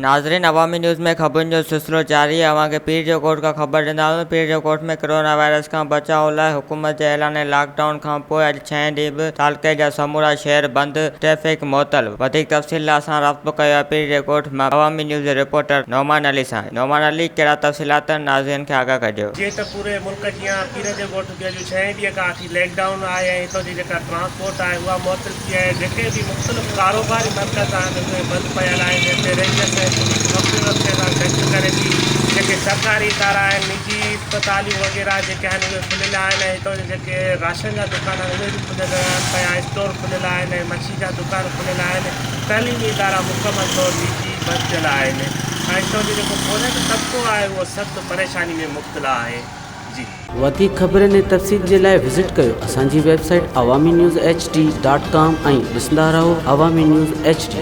ناظرين عوامي نيوز ۾ خبرن جو سلسلو جاري آهي اوهان کي پير جو ڳوٺ کان خبر ڏيندا هلون پير جو ڳوٺ ۾ ڪرونا وائرس کان بچاء لاء حڪومت جي اعلانيل لاڪ ڊائون کان پوء اڄ ڇهين ڏينهن به تعلقي جا سمورا شهر بند ٽريفڪ معطل وڌيڪ تفصيل لاء اسان رابطو ڪيو آهي پير جي ڳوٺ مان عوامي نيوز جي رپورٽر نعمان علي سان نعمان علي ڪهڙا تفصيلات آهن ناظرين کي آگاهه ڪجو. جيئن ته پوري ملڪ جيان پير جي ڳوٺ به اڄ ڇهين ڏينهن کان وٺي ليڪ ڊائون آهي ۽ هتان جي جيڪا ٽرانسپورٽ آهي اها معطل ٿي آهي جيڪي به مختلف ڪاروباري مرڪز آهن اهي بند پيل آهن جنهن تي رينجرس ۽ پوليس وقفي وقفي سان گشت ڪري ٿي جيڪي سرڪاري ادارا آهن نجي اسپتاليون وغيره جيڪي آهن اهي کليل آهن ۽ هتان جا جيڪي راشن جا دڪان آهن اهي به کليل رهن پيا اسٽور کليل آهن ۽ مڇي جا دڪان کليل آهن تعليمي ادارا مڪمل طور نجي بند پيل آهن ۽ هتان جو جيڪو پورهيت طبقو آهي اهو سخت پريشاني ۾ مبتلا آهي جي. وڌيڪ خبرن ۽ تفصيل جي لاء وزٽ ڪيو اسان جي website Awami news H D dot com ۽ ڏسندا رهو عوامي نيوز ايڇ ڊي.